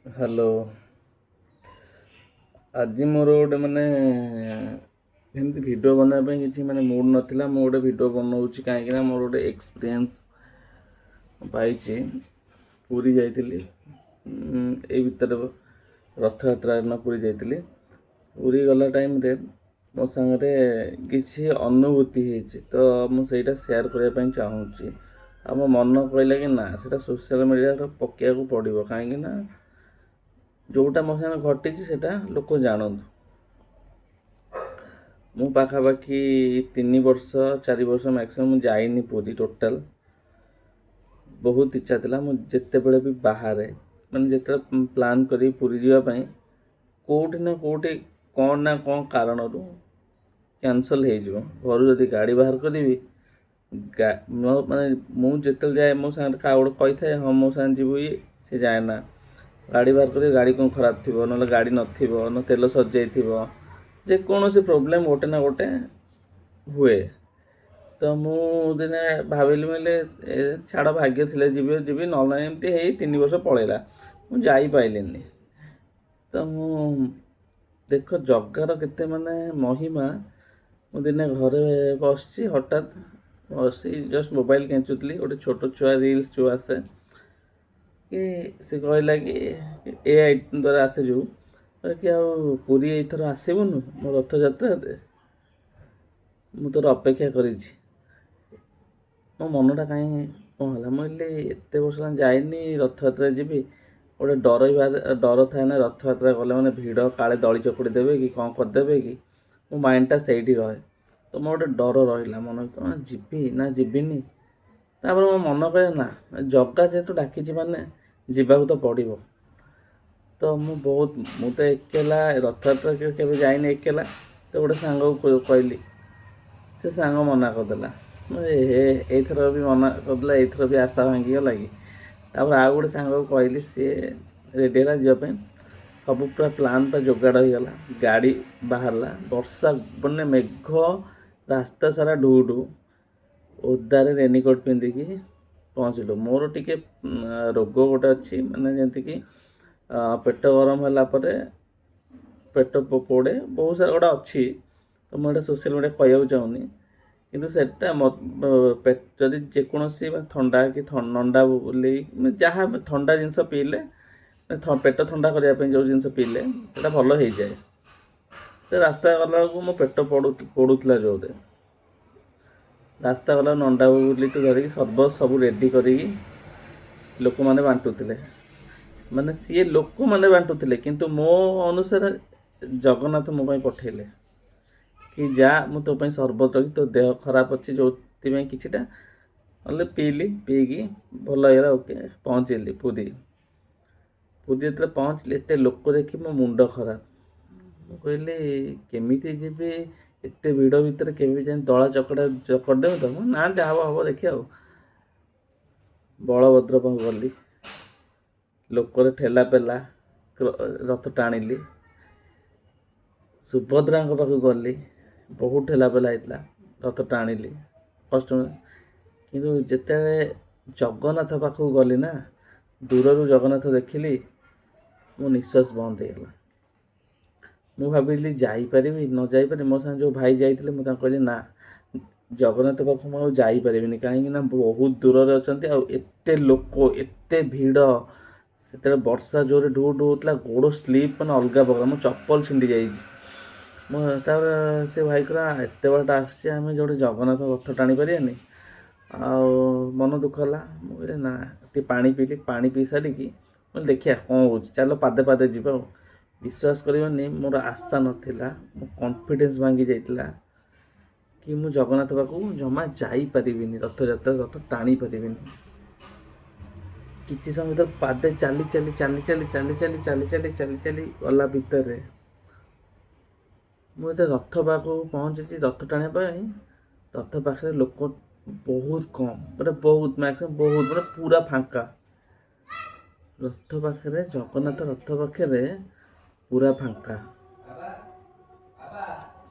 Hello. ଆଜି ମୋର ଗୋଟେ ମାନେ ଏମିତି ଭିଡ଼ିଓ ବନେଇବା ପାଇଁ କିଛି ମାନେ ମୁଡ଼୍ ନଥିଲା। ମୁଁ ଗୋଟେ ଭିଡ଼ିଓ ବନଉଛି କାହିଁକିନା ମୋର ଗୋଟେ ଏକ୍ସପିରିଏନ୍ସ ପାଇଛି। ପୁରୀ ଯାଇଥିଲି ଏଇ ଭିତରେ, ରଥଯାତ୍ରା ଦିନ ପୁରୀ ଯାଇଥିଲି। ପୁରୀ ଗଲା ଟାଇମ୍ରେ ମୋ ସାଙ୍ଗରେ କିଛି ଅନୁଭୂତି ହେଇଛି, ତ ମୁଁ ସେଇଟା ସେୟାର କରିବା ପାଇଁ ଚାହୁଁଛି। ଆଉ ମୋ ମନ କହିଲା କି ନା, ସେଇଟା ସୋସିଆଲ୍ ମିଡ଼ିଆରେ ପକାଇବାକୁ ପଡ଼ିବ, କାହିଁକିନା ଯେଉଁଟା ମୋ ସାଙ୍ଗରେ ଘଟିଛି ସେଇଟା ଲୋକ ଜାଣନ୍ତୁ। ମୁଁ ପାଖାପାଖି 3 ବର୍ଷ, 4 ବର୍ଷ ମ୍ୟାକ୍ସିମମ୍ ମୁଁ ଯାଇନି ପୁରୀ ଟୋଟାଲ୍। ବହୁତ ଇଚ୍ଛା ଥିଲା। ମୁଁ ଯେତେବେଳେ ବି ବାହାରେ, ମାନେ ଯେତେବେଳେ ପ୍ଲାନ୍ କରିବି ପୁରୀ ଯିବା ପାଇଁ, କେଉଁଠି ନା କେଉଁଠି କ'ଣ ନା କ'ଣ କାରଣରୁ କ୍ୟାନସଲ୍ ହେଇଯିବ। ଘରୁ ଯଦି ଗାଡ଼ି ବାହାର କରିବି, ମାନେ ମୁଁ ଯେତେବେଳେ ଯାଏ, ମୋ ସାଙ୍ଗରେ କାହା ଗୋଟେ କହିଥାଏ, ହଁ, ମୋ ସାଙ୍ଗରେ ଯିବୁ ଇଏ, ସେ ଯାଏ ନା। ଗାଡ଼ି ବାହାର କରି ଗାଡ଼ି କ'ଣ ଖରାପ ଥିବ, ନହେଲେ ଗାଡ଼ି ନଥିବ, ନହେଲେ ତେଲ ସରିଯାଇଥିବ, ଯେକୌଣସି ପ୍ରୋବ୍ଲେମ୍ ଗୋଟେ ନା ଗୋଟେ ହୁଏ। ତ ମୁଁ ଦିନେ ଭାବିଲି, ବୋଇଲେ ଏ ଛାଡ଼, ଭାଗ୍ୟ ଥିଲେ ଯିବି ଯିବି, ନହେଲେ ନାହିଁ। ଏମିତି ହେଇ 3 ବର୍ଷ ପଳେଇଲା, ମୁଁ ଯାଇପାରିଲିନି। ତ ମୁଁ ଦେଖ ଜଗାର କେତେ ମାନେ ମହିମା। ମୁଁ ଦିନେ ଘରେ ବସିଛି, ହଠାତ୍ ବସି ଜଷ୍ଟ ମୋବାଇଲ କେଞ୍ଚୁଥିଲି, ଗୋଟେ ଛୋଟ ଛୁଆ ରିଲ୍ସ ଯେଉଁ ଆସେ କି, ସେ କହିଲା କି, ଏଆଇ ଦ୍ୱାରା ଆସେ ଯେଉଁ, କି ଆଉ ପୁରୀ ଏଇଥର ଆସିବୁନୁ ମୋ ରଥଯାତ୍ରାରେ? ମୁଁ ତୋର ଅପେକ୍ଷା କରିଛି। ମୋ ମନଟା କାହିଁ କ'ଣ ହେଲା। ମୁଁ କହିଲି, ଏତେ ବର୍ଷ ହେଲାଣି ଯାଇନି, ରଥଯାତ୍ରା ଯିବି? ଗୋଟେ ଡର ବି, ଡର ଥାଏ ନା, ରଥଯାତ୍ରା ଗଲେ ମାନେ ଭିଡ଼, କାଳେ ଦଳି ଚକୁଡ଼ି ଦେବେ କି, କ'ଣ କରିଦେବେ କି। ମୋ ମାଇଣ୍ଡଟା ସେଇଠି ରହେ। ତ ମୋର ଗୋଟେ ଡର ରହିଲା ମନ ଭିତରେ, ଯିବି ନା ଯିବିନି। ତାପରେ ମୋ ମନ କହିଲା, ନା, ଜଗା ଯେହେତୁ ଡାକିଛି ମାନେ ଯିବାକୁ ତ ପଡ଼ିବ। ତ ମୁଁ ବହୁତ, ମୁଁ ତ ଏକେଲା ରଥଯାତ୍ରା କେବେ ଯାଇନି ଏକେଲା। ତ ଗୋଟେ ସାଙ୍ଗକୁ କହିଲି, ସେ ସାଙ୍ଗ ମନା କରିଦେଲା। ଏ ହେ, ଏଇଥର ବି ମନା କରିଦେଲା, ଏଇଥର ବି ଆଶା ଭାଙ୍ଗିଗଲା କି। ତାପରେ ଆଉ ଗୋଟେ ସାଙ୍ଗକୁ କହିଲି, ସିଏ ରେଡ଼ି ହେଲା ଯିବା ପାଇଁ। ସବୁ ପୁରା ପ୍ଲାନ୍ ପୁରା ଯୋଗାଡ଼ ହେଇଗଲା। ଗାଡ଼ି ବାହାରିଲା, ବର୍ଷା ମାନେ ମେଘ, ରାସ୍ତା ସାରା ଢୁ ଢୁ, ଓଦାରେ ରେନିକୋଟ୍ ପିନ୍ଧିକି ପହଞ୍ଚିଲୁ। ମୋର ଟିକେ ରୋଗ ଗୋଟେ ଅଛି, ମାନେ ଯେମିତିକି ପେଟ ଗରମ ହେଲା ପରେ ପେଟ ପୋଡ଼େ, ବହୁତ ସାରା ଗୋଟେ ଅଛି। ତ ମୁଁ ଏଇଟା ସୋସିଆଲ୍ ମିଡ଼ିଆ କହିବାକୁ ଚାହୁଁନି, କିନ୍ତୁ ସେଟା ଯଦି ଯେକୌଣସି ମାନେ ଥଣ୍ଡା କି ନଣ୍ଡା ବୁଲେଇ, ଯାହା ଥଣ୍ଡା ଜିନିଷ ପିଇଲେ, ପେଟ ଥଣ୍ଡା କରିବା ପାଇଁ ଯେଉଁ ଜିନିଷ ପିଇଲେ ସେଇଟା ଭଲ ହେଇଯାଏ। ତ ରାସ୍ତା ଗଲାବେଳକୁ ମୋ ପେଟ ପୋଡ଼ୁଥିଲା ଜୋରରେ। ରାସ୍ତା ଗଲା, ନଣ୍ଡା ବୁଲିଠୁ ଧରିକି ସରବତ ସବୁ ରେଡ଼ି କରିକି ଲୋକମାନେ ବାଣ୍ଟୁଥିଲେ। ମାନେ ସିଏ ଲୋକମାନେ ବାଣ୍ଟୁଥିଲେ, କିନ୍ତୁ ମୋ ଅନୁସାରେ ଜଗନ୍ନାଥ ମୋ ପାଇଁ ପଠେଇଲେ କି ଯା, ମୁଁ ତୋ ପାଇଁ ସରବତ ରଖି, ତୋ ଦେହ ଖରାପ ଅଛି ଯେଉଁଥିପାଇଁ କିଛିଟା ନହେଲେ ପିଇଲି। ପିଇକି ଭଲ ହେଇଗଲା। ଓକେ, ପହଞ୍ଚିଲି ପୁରୀ। ପୁରୀ ଯେତେବେଳେ ପହଞ୍ଚିଲି, ଏତେ ଲୋକ ଦେଖି ମୋ ମୁଣ୍ଡ ଖରାପ। ମୁଁ କହିଲି, କେମିତି ଯିବି ଏତେ ଭିଡ଼ ଭିତରେ? କେମିତି ଯାଇ ଦଳା ଚକଟା କରିଦେବେ ତ। ମୁଁ ନା, ଯାହା ହବ ହବ, ଦେଖିବା। ଆଉ ବଳଭଦ୍ର ପାଖକୁ ଗଲି, ଲୋକରେ ଠେଲା ପେଲା, ରଥ ଟାଣିଲି। ସୁଭଦ୍ରାଙ୍କ ପାଖକୁ ଗଲି, ବହୁତ ଠେଲା ପେଲା ହେଇଥିଲା, ରଥ ଟାଣିଲି କଷ୍ଟ। କିନ୍ତୁ ଯେତେବେଳେ ଜଗନ୍ନାଥ ପାଖକୁ ଗଲି ନା, ଦୂରରୁ ଜଗନ୍ନାଥ ଦେଖିଲି, ମୋ ନିଶ୍ୱାସ ବନ୍ଦ ହେଇଗଲା। ମୁଁ ଭାବିଲି ଯାଇପାରିବି ନ ଯାଇପାରିବି। ମୋ ସାଙ୍ଗେ ଯେଉଁ ଭାଇ ଯାଇଥିଲେ, ମୁଁ ତାଙ୍କୁ କହିଲି, ନା, ଜଗନ୍ନାଥ ପାଖକୁ ମୁଁ ଆଉ ଯାଇପାରିବିନି, କାହିଁକି ନା ବହୁତ ଦୂରରେ ଅଛନ୍ତି ଆଉ ଏତେ ଲୋକ, ଏତେ ଭିଡ଼। ସେତେବେଳେ ବର୍ଷା ଜୋରରେ ଢୁ ଢୁ ହେଉଥିଲା, ଗୋଡ଼ ସ୍ଲିପ୍ ମାନେ ଅଲଗା ପ୍ରକାର, ମୋ ଚପଲ ଛିଣ୍ଡି ଯାଇଛି। ମୁଁ ତାପରେ ସେ ଭାଇ କହିଲା, ଏତେ ବାଟ ଆସିଛେ ଆମେ, ଯେଉଁଠି ଜଗନ୍ନାଥ ରଥ ଟାଣି ପାରିବାନି? ଆଉ ମନ ଦୁଃଖ ହେଲା। ମୁଁ କହିଲି ନା, ଟିକେ ପାଣି ପିଇଲି। ପାଣି ପିଇ ସାରିକି ମୁଁ କହିଲି, ଦେଖିବା କ'ଣ ହେଉଛି, ଚାଲ ପାଦେ ପାଦେ ଯିବା। ଆଉ ବିଶ୍ୱାସ କରିବନି, ମୋର ଆଶା ନଥିଲା, ମୋ କନଫିଡେନ୍ସ ଭାଙ୍ଗି ଯାଇଥିଲା କି ମୁଁ ଜଗନ୍ନାଥ ପାଖକୁ ଜମା ଯାଇପାରିବିନି, ରଥଯାତ୍ରା ରଥ ଟାଣି ପାରିବିନି। କିଛି ସମୟ ଭିତରେ ପାଦେ ଚାଲି ଚାଲି ଚାଲି ଚାଲି ଚାଲି ଚାଲି ଚାଲି ଚାଲି ଚାଲି ଚାଲି ଗଲା ଭିତରେ ମୁଁ ଯେତେବେଳେ ରଥ ପାଖକୁ ପହଞ୍ଚିଛି ରଥ ଟାଣିବା ପାଇଁ, ରଥ ପାଖରେ ଲୋକ ବହୁତ କମ୍, ମାନେ ବହୁତ ମ୍ୟାକ୍ସିମମ୍, ବହୁତ ମାନେ ପୁରା ଫାଙ୍କା। ରଥ ପାଖରେ, ଜଗନ୍ନାଥ ରଥ ପାଖରେ ପୁରା ଫାଙ୍କା।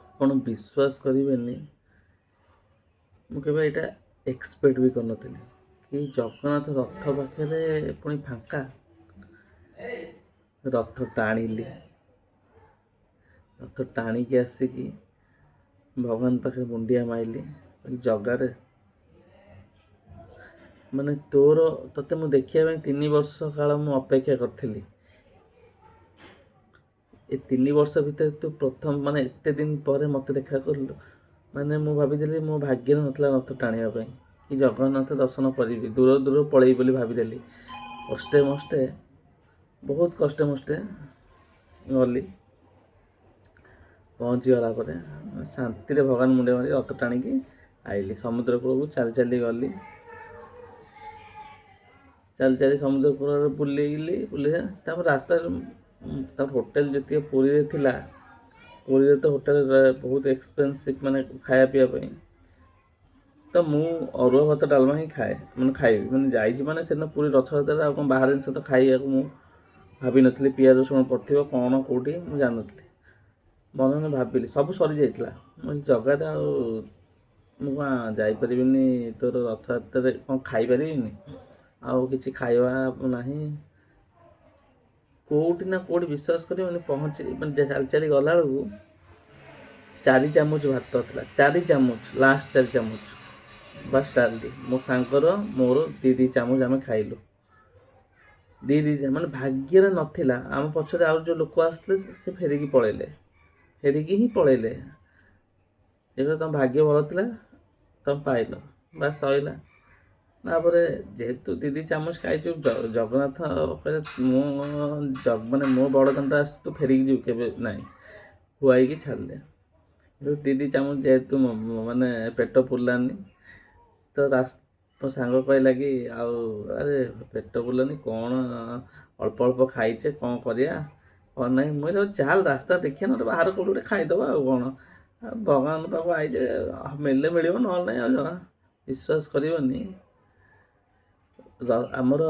ଆପଣ ବିଶ୍ୱାସ କରିବେନି, ମୁଁ କେବେ ଏଇଟା ଏକ୍ସପେକ୍ଟ ବି କରିନଥିଲି କି ଜଗନ୍ନାଥ ରଥ ପାଖରେ ପୁଣି ଫାଙ୍କା। ରଥ ଟାଣିଲି। ରଥ ଟାଣିକି ଆସିକି ଭଗବାନ ପାଖରେ ମୁଣ୍ଡିଆ ମାଇଲି, ଜଗାରେ ମାନେ ତୋର ତୋତେ ମୁଁ ଦେଖିବା ପାଇଁ 3 ବର୍ଷ କାଳ ମୁଁ ଅପେକ୍ଷା କରିଥିଲି। ଏ 3 ବର୍ଷ ଭିତରେ ତୁ ପ୍ରଥମ ମାନେ ଏତେ ଦିନ ପରେ ମୋତେ ଦେଖା କଲୁ। ମାନେ ମୁଁ ଭାବିଥିଲି ମୋ ଭାଗ୍ୟରେ ନଥିଲା ରଥ ଟାଣିବା ପାଇଁ କି ଜଗନ୍ନାଥ ଦର୍ଶନ କରିବି, ଦୂର ଦୂର ପଳେଇବି ବୋଲି ଭାବିଦେଲି। କଷ୍ଟେ ମଷ୍ଟେ, ବହୁତ କଷ୍ଟେ ମଷ୍ଟେ ଗଲି। ପହଞ୍ଚିଗଲା ପରେ ଶାନ୍ତିରେ ଭଗବାନ ମୁଣ୍ଡିଆ ମାରି ରଥ ଟାଣିକି ଆଇଲି। ସମୁଦ୍ର କୂଳକୁ ଚାଲି ଚାଲି ଗଲି, ଚାଲି ଚାଲି ସମୁଦ୍ର କୂଳରେ ବୁଲିଲି। ବୁଲି ତାପରେ ରାସ୍ତାରେ, ତାପରେ ହୋଟେଲ ଯେତିକି ପୁରୀରେ ଥିଲା, ପୁରୀରେ ତ ହୋଟେଲ ବହୁତ ଏକ୍ସପେନ୍ସିଭ୍ ମାନେ ଖାଇବା ପିଇବା ପାଇଁ। ତ ମୁଁ ଅରୁଆ ଭାତ ଡାଲମା ହିଁ ଖାଏ, ମାନେ ଖାଇବି ମାନେ ଯାଇଛି ମାନେ ସେଦିନ ପୁରୀ ରଥଯାତ୍ରାରେ ଆଉ କ'ଣ ବାହାର ଜିନିଷ ତ ଖାଇବାକୁ ମୁଁ ଭାବିନଥିଲି। ପିଆଜ ରସୁଣ ପଡ଼ିଥିବ କ'ଣ କେଉଁଠି ମୁଁ ଜାଣିନଥିଲି। ମନେ ମନେ ଭାବିଲି, ସବୁ ସରିଯାଇଥିଲା, ମୁଁ ଜଗାରେ ଆଉ ମୁଁ କ'ଣ ଯାଇପାରିବିନି ତୋର ରଥଯାତ୍ରାରେ, କ'ଣ ଖାଇପାରିବିନି, ଆଉ କିଛି ଖାଇବା ନାହିଁ କେଉଁଠି ନା କେଉଁଠି। ବିଶ୍ୱାସ କରିବନି, ପହଞ୍ଚି ମାନେ ଚାଲି ଚାଲି ଗଲାବେଳକୁ 4 ଚାମଚ ଭାତ ଥିଲା, 4 ଚାମଚ, ଲାଷ୍ଟ 4 ଚାମଚ ବାସ୍ ଡାଲି। ମୋ ସାଙ୍ଗର ମୋର 2 2 ଚାମଚ ଆମେ ଖାଇଲୁ, 2 2, ମାନେ ଭାଗ୍ୟରେ ନଥିଲା। ଆମ ପଛରେ ଆଉ ଯେଉଁ ଲୋକ ଆସିଥିଲେ ସେ ଫେରିକି ପଳେଇଲେ, ଫେରିକି ହିଁ ପଳେଇଲେ। ଯେତେବେଳେ ତମ ଭାଗ୍ୟ ଭଲ ଥିଲା ତମେ ପାଇଲ, ବାସ୍ ସଇଲା। ତାପରେ ଯେହେତୁ 2 2 ଚାମଚ ଖାଇଛୁ, ଜଗନ୍ନାଥ କହିଲେ ମୁଁ ମାନେ ମୋ ବଡ଼ ଦାଣ୍ଡ ଆସୁଛୁ ତୁ ଫେରିକି ଯିବୁ କେବେ ନାହିଁ, ଖୁଆଇକି ଛାଡ଼ିଲେ। କିନ୍ତୁ 2 2 ଚାମଚ ଯେହେତୁ ମାନେ ପେଟ ପୁରିଲାନି, ତ ମୋ ସାଙ୍ଗ କହିଲା କି ଆଉ ଆରେ ପେଟ ପୁରିଲାନି କ'ଣ, ଅଳ୍ପ ଅଳ୍ପ ଖାଇଛେ କ'ଣ କରିବା କ'ଣ ନାହିଁ। ମୁଁ କହିଲି ଚାଲ ରାସ୍ତା ଦେଖିବା, ନହେଲେ ବାହାର କେଉଁଠି ଗୋଟେ ଖାଇଦେବା ଆଉ କ'ଣ, ଭଗବାନ ପାଖକୁ ଆଇଛେ ମିଳିଲେ ମିଳିବ ନହେଲେ ନାହିଁ। ଆଉ ଜଣା ବିଶ୍ୱାସ କରିବନି, ଆମର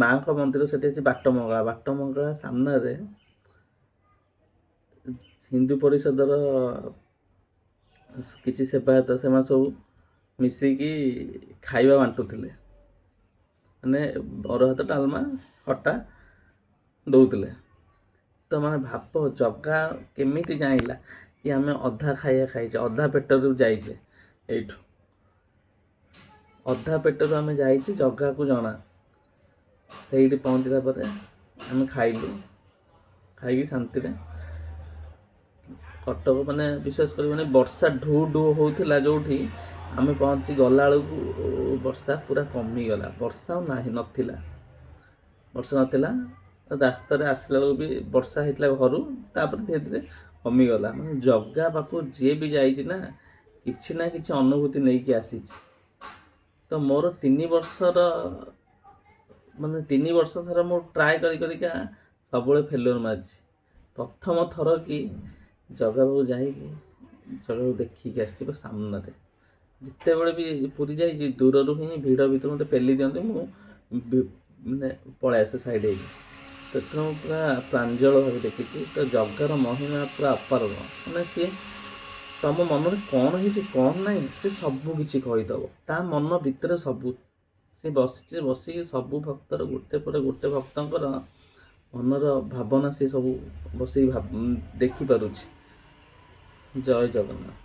ମାଆଙ୍କ ମନ୍ଦିର ସେଠି ଅଛି ବାଟମଙ୍ଗଳା। ବାଟମଙ୍ଗଳା ସାମ୍ନାରେ ହିନ୍ଦୁ ପରିଷଦର କିଛି ସେବାୟତ ସେମାନେ ସବୁ ମିଶିକି ଖାଇବା ବାଣ୍ଟୁଥିଲେ, ମାନେ ଅରୁଆ ଭାତ ଡାଲମା ଖଟା ଦେଉଥିଲେ। ତ ମାନେ ଭାବ ଜଗା କେମିତି ଜାଣିଲା କି ଆମେ ଅଧା ଖାଇବା ଖାଇଛେ, ଅଧା ପେଟରୁ ଯାଇଛେ, ଏଇଠୁ ଅଧା ପେଟରୁ ଆମେ ଯାଇଛେ, ଜଗାକୁ ଜଣା। ସେଇଠି ପହଞ୍ଚିଲା ପରେ ଆମେ ଖାଇଲୁ, ଖାଇକି ଶାନ୍ତିରେ କଟକ, ମାନେ ବିଶ୍ୱାସ କରିବନି ବର୍ଷା ଢୁ ଢୁ ହେଉଥିଲା ଯେଉଁଠି ଆମେ ପହଞ୍ଚି ଗଲାବେଳକୁ ବର୍ଷା ପୁରା କମିଗଲା, ବର୍ଷା ଆଉ ନାହିଁ, ନଥିଲା, ବର୍ଷା ନଥିଲା। ରାସ୍ତାରେ ଆସିଲା ବେଳକୁ ବି ବର୍ଷା ହେଇଥିଲା ଘରୁ, ତାପରେ ଧୀରେ ଧୀରେ କମିଗଲା। ମାନେ ଜଗା ପାଖକୁ ଯିଏ ବି ଯାଇଛି ନା କିଛି ନା କିଛି ଅନୁଭୂତି ନେଇକି ଆସିଛି। ତ ମୋର 3 ବର୍ଷର ମାନେ 3 ବର୍ଷ ଥର ମୁଁ ଟ୍ରାଏ କରି କରିକା ସବୁବେଳେ ଫେଲୁଅର୍ ମାରିଛି। ପ୍ରଥମ ଥର କି ଜଗା ପାଖକୁ ଯାଇକି ଜଗାକୁ ଦେଖିକି ଆସିଛି ବା ସାମ୍ନାରେ। ଯେତେବେଳେ ବି ପୁରୀ ଯାଇଛି ଦୂରରୁ ହିଁ ଭିଡ଼ ଭିତରୁ ମୋତେ ପେଲି ଦିଅନ୍ତି, ମୁଁ ମାନେ ପଳେଇ ଆସେ ସାଇଡ଼୍ ହେଇକି। ସେଥିରେ ମୁଁ ପୁରା ପ୍ରାଞ୍ଜଳ ଭାବେ ଦେଖିଛି। ତ ଜଗାର ମହିମା ପୁରା ଅପାରଗ, ମାନେ ସିଏ ତମ ମନରେ କ'ଣ ହେଇଛି କ'ଣ ନାହିଁ ସେ ସବୁ କିଛି କହିଦେବ। ତା ମନ ଭିତରେ ସବୁ ସେ ବସିଛି, ବସିକି ସବୁ ଭକ୍ତର ଗୋଟେ ପରେ ଗୋଟେ ଭକ୍ତଙ୍କର ମନର ଭାବନା ସେ ସବୁ ବସିକି ଦେଖିପାରୁଛି। ଜୟ ଜଗନ୍ନାଥ।